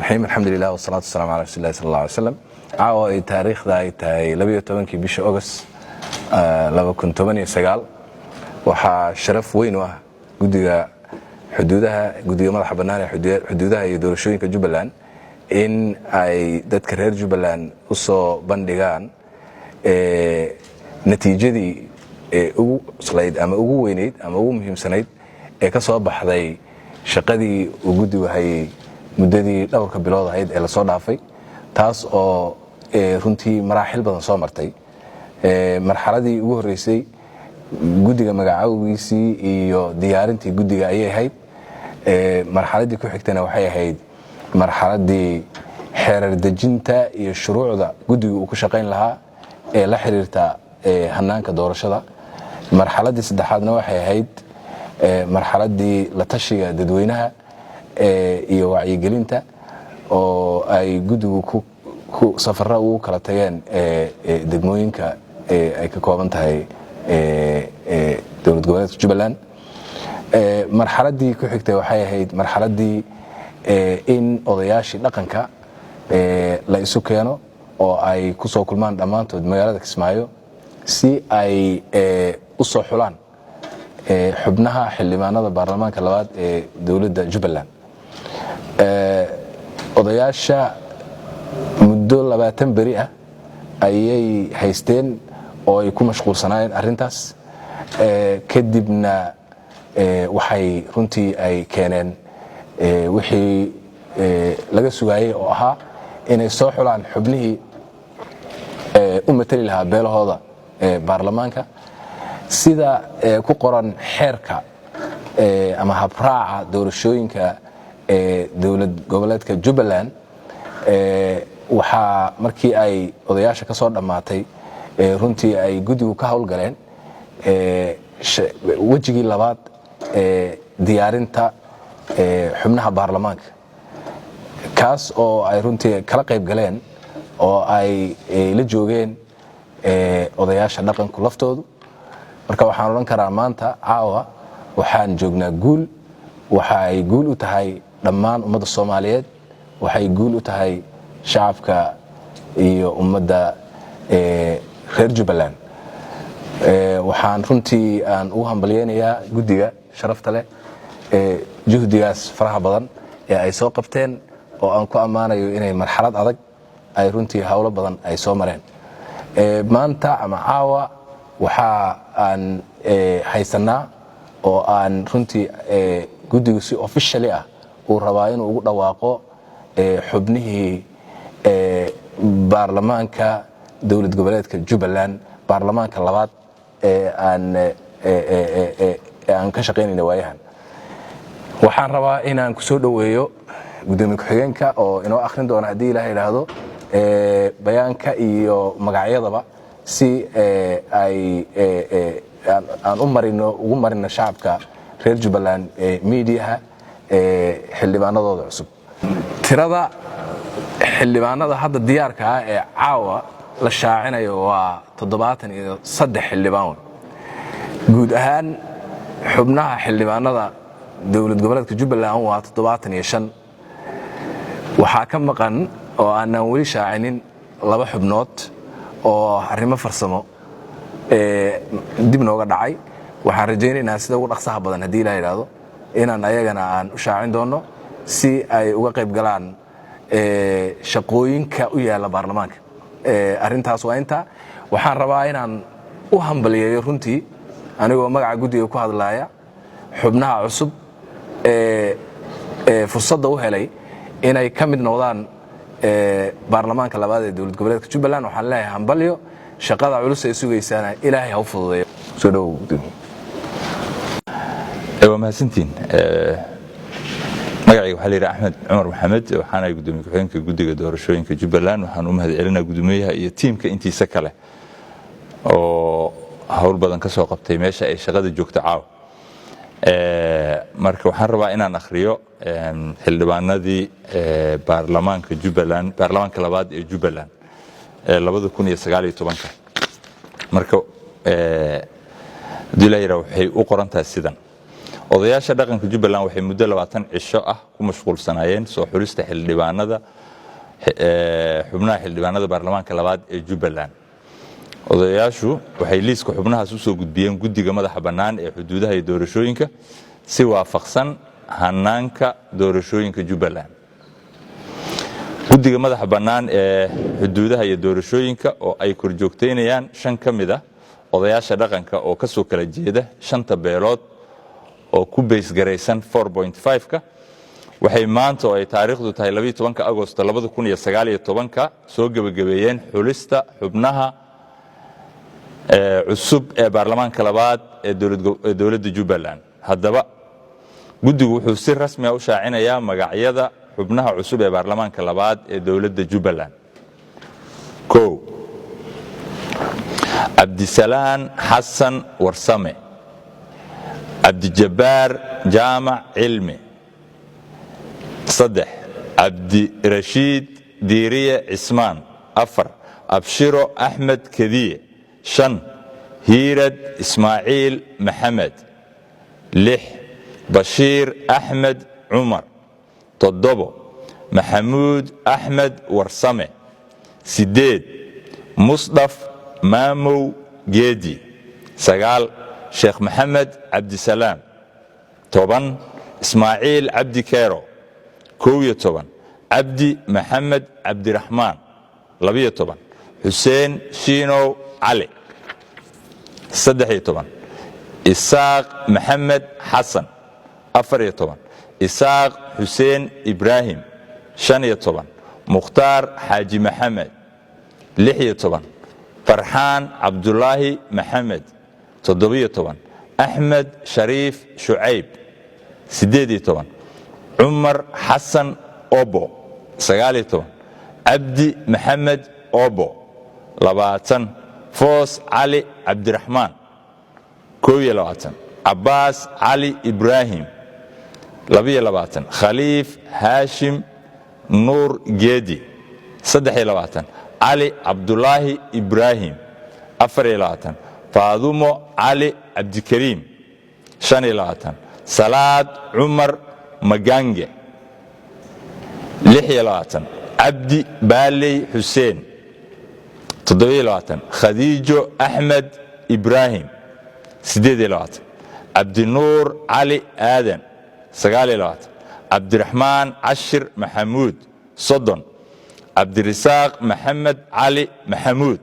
Raxiim, alxamdulilah wasalaatu wasalamu ala rasuuli llahi sal alla alay slam. Caawa ay taariikhda ay tahay 12-kii bisha Ogost 2019, waxaa sharaf weyn u ah guddiga xuduudaha, guddiga madaxa bannaan ee xuduudaha iyo doorashooyinka Jubbaland, in ay dadka reer Jubbaland u soo bandhigaan natiijadii ugu cuslayd ama ugu weynayd ama ugu muhiimsanayd ee ka soo baxday shaqadii uu guddigu hayay muddadii dhowrka bilood ahayd ee lasoo dhaafay, taas oo runtii maraaxil badan soo martay. Marxaladii ugu horreysay guddiga magacaawgiisii iyo diyaarintii guddiga ayay ahayd. Marxaladdii ku xigtana waxay ahayd marxaladdii xeerar dejinta iyo shuruucda guddiga uu ku shaqayn lahaa ee la xiriirta hanaanka doorashada. Marxaladdii saddexaadna waxay ahayd marxaladdii la tashiga dadweynaha iyo wacyigelinta, oo ay guddigu safara ugu kala tageen degmooyinka ay ka kooban tahay dowlad goboleedka Jubbaland. Marxaladdii ku xigtay waxay ahayd marxaladdii in odayaashii dhaqanka la isu keeno oo ay ku soo kulmaan dhammaantood magaalada Kismaayo si ay u soo xulaan xubnaha xildhibaanada baarlamaanka labaad ee dowladda Jubbaland. Odayaasha muddo 20 beri ah ayay haysteen oo ay ku mashquulsanaayeen arrintaas. Kadibna waxay runtii ay keeneen wixii laga sugaayey oo ahaa inay soo xulaan xubnihii u matali lahaa beelahooda baarlamaanka, sida ku qoran xeerka ama habraaca doorashooyinka ee dowlad goboleedka Jubbaland. Waxaa markii ay odayaasha ka soo dhammaatay, runtii ay guddigu ka howlgaleen wejigii labaad ee diyaarinta xubnaha baarlamaanka, kaas oo ay runtii kala qayb galeen oo ay la joogeen odayaasha dhaqanku laftoodu. Marka waxaan odhan karaa maanta caawa waxaan joognaa guul. Waxa ay guul u tahay dhammaan ummadda Soomaaliyeed, waxay guul u tahay shacabka iyo ummadda reer Jubbaland. Waxaan runtii aan ugu hambalyeynayaa guddiga sharafta leh ee juhdigaas faraha badan ee ay soo qabteen, oo aan ku ammaanayo inay marxalad adag ay runtii howlo badan ay soo mareen. Maanta ama caawa waxa aan haysannaa oo aan runtii guddigu si officially ah uu rabaa inuu ugu dhawaaqo xubnihii baarlamaanka dowlad goboleedka Jubbaland, baarlamaanka labaad ee aan ka shaqaynayna waayahan. Waxaan rabaa inaan ku soo dhoweeyo gudoomiye ku-xigeenka oo inoo akhrin doona, haddii Ilaah idhaahdo, bayaanka iyo magacyadaba, si ay aan u marino, ugu marino shacabka reer Jubbaland miidiyaha xildhibaanadooda cusub. Tirada xildhibaanada hadda diyaarka ah ee caawa la shaacinayo waa 73 xildhibaan. Guud ahaan xubnaha xildhibaanada dowlad goboleedka Jubbaland waa 75. Waxaa ka maqan oo aanan weli shaacinin laba xubnood oo arrimo farsamo dib nooga dhacay. Waxaan rajaynaynaa sida ugu dhaqsaha badan, haddii Ilah idhaahdo, inaan ayagana aan u shaacin doonno si ay uga qayb galaan shaqooyinka u yaalla baarlamaanka. Arrintaas waa intaa. Waxaan rabaa inaan u hambaliyeeyo runtii, anigoo magaca guddiga ku hadlaaya, xubnaha cusub ee fursadda u helay inay ka mid noqdaan baarlamaanka labaad ee dowlad goboleedka Jubbaland. Waxaan leeyahay hambalyo. Shaqada culus ay sugaysaana Ilaahay ha u fududeeyo. Soo dhowow, gudoomiye. Waa mahadsantiin. Magacayga waxaa la yidhaha Axmed Cumar Maxamed, waxaana gudoomiye ku-xigeenka guddiga doorashooyinka Jubbaland. Waxaan u mahad celinaa guddoomiyaha iyo tiimka intiisa kale oo howl badan ka soo qabtay meesha ay shaqada joogta caawa. Marka waxaan rabaa inaan akhriyo xildhibaanadii baarlamaanka Jubbaland, baarlamaanka labaad ee Jubbaland ee 2019-ka. Marka haddii la yidhaha, waxay u qoran tahay sidan: Odayaasha dhaqanka Jubbaland waxay muddo 20 cisho ah ku mashquulsanaayeen soo xulista xildhibaanada, xubnaha xildhibaanada baarlamaanka labaad ee Jubbaland. Odayaashu waxay liiska xubnahaas u soo gudbiyeen guddiga madaxa bannaan ee xuduudaha iyo doorashooyinka si waafaqsan hanaanka doorashooyinka Jubbaland. Guddiga madaxa bannaan ee xuduudaha iyo doorashooyinka oo ay korjoogtaynayaan shan ka mid ah odayaasha dhaqanka oo ka soo kala jeeda shanta beelood oo ku baysgaraysan ka, waxay maanta oo ay taariikhdu tahay 12-ka Agosto 2019-ka soo gebagabeeyeen xulista xubnaha cusub ee baarlamaanka labaad ee dowladda Jubbaland. Haddaba, guddigu wuxuu si rasmi ah u shaacinayaa magacyada xubnaha cusub ee baarlamaanka labaad ee dowladda Jubbaland. Kow, Cabdisalaan Xasan Warsame, Cabdijabbaar Jaamac Cilmi. Saddex, Cabdirashiid Diiriye Cismaan. Afar, Abshiro Axmed Kediye. Shan, Hiirad Ismaaciil Maxamed. Lix, Bashiir Axmed Cumar. Toddobo, Maxamuud Axmed Warsame. Siddeed, Musdhaf Maamow Geedi. Sagaal, Sheekh Maxamed Cabdisalaam. 10, Ismaaciil Cabdi Keero. 11, Cabdi Maxamed Cabdiraxmaan. 12, Xuseen Shiinow Cali. 13, Isaaq Maxamed Xasan. 14, Isaaq Xuseen Ibraahim. 15, Mukhtaar Xaaji Maxamed. 16, Farxaan Cabdulaahi Maxamed. 17, Axmed Shariif Shucayb. 18, Cumar Xasan Obo. 19, Cabdi Maxamed Obo. 20, Foos Cali Cabdiraxmaan. 21, Cabbaas Cali Ibraahim. 22, Khaliif Haashim Nuur Geedi. 23, Cali Cabdulaahi Ibraahim. 24, Faadumo Cali Cabdikariim. 25, Salaad Cumar Magange. 26, Cabdi Baaley Xuseen. 27, Khadiijo Axmed Ibraahim. 28, Cabdinuur Cali Aadan. 29, Cabdiraxmaan Cashir Maxamuud. 30, Cabdirisaaq Maxamed Cali Maxamuud.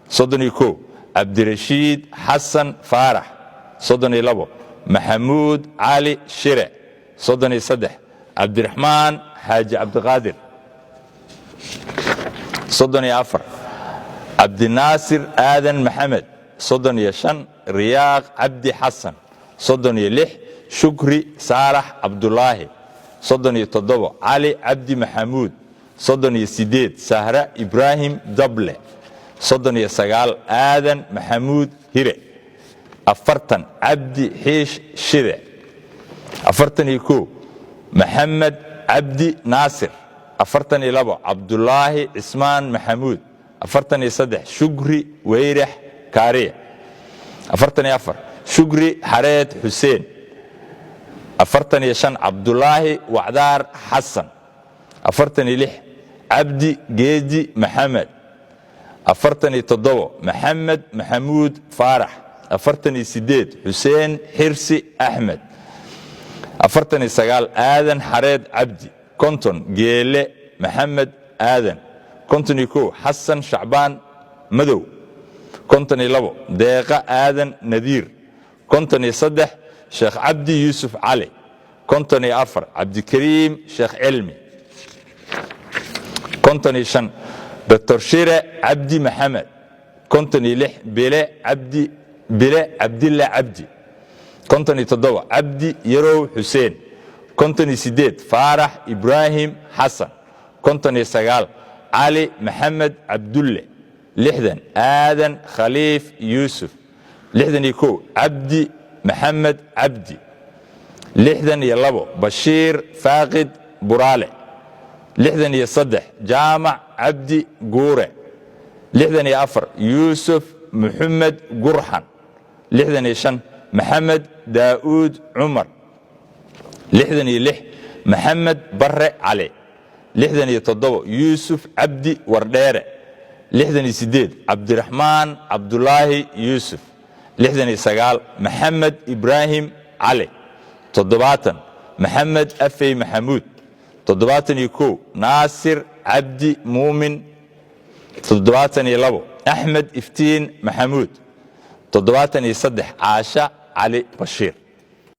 31, Cabdirashiid Xasan Faarax. 32, Maxamuud Cali Shire. 33, Cabdiraxmaan Xaaji Cabdiqaadir. 34, Cabdinaasir Aadan Maxamed. 35, Riyaaq Cabdi Xasan. 36, Shukri Saalax Cabdulaahi. 37, Cali Cabdi Maxamuud. 38, Sahra Ibraahim Dable. 39, Aadan Maxamuud Hire. 40, Cabdi Xiish Shide. 41, Maxamed Cabdi Naasir. 42, Cabdulaahi Cismaan Maxamuud. 43, Shukri Weyrax Kaariye. 44, Shukri Xareed Xuseen. 45, Cabdulaahi Wacdaar Xasan. 46, Cabdi Geedi Maxamed. 47, Maxamed Maxamuud Faarax. 48, Xuseen Xirsi Axmed. 49, Aadan Xareed Cabdi. 50, Geele Maxamed Aadan. 51, Xasan Shacbaan Madow. 52, Deeqa Aadan Nadiir. 53, Sheekh Cabdi Yuusuf Cali. 54, Cabdikariim Sheekh Cilmi. 55, Doctor Shire Cabdi Maxamed. 56, Bile Cabdi, Bile Cabdilla Cabdi. 57, Cabdi Yarow Xuseen. 58, Faarax Ibraahim Xasan. 59, Cali Maxamed Cabdulle. 60, Aadan Khaliif Yuusuf. 61, Cabdi Maxamed Cabdi. 62, Bashiir Faaqid Buraale. 63, Jaamac Cabdi Guure. 64, Yuusuf Maxamed Gurxan. 65. Maxamed Daa'uud Cumar. 66, Maxamed Barre Cali. 67, Yuusuf Cabdi Wardheere. 68, Cabdiraxmaan Cabdulaahi Yuusuf. 69, Maxamed Ibraahim Cali. 70, Maxamed Afey Maxamuud. 71, Naasir Cabdi Muumin. 72, Axmed Iftiin Maxamuud. 73, Caasha Cali Bashiir.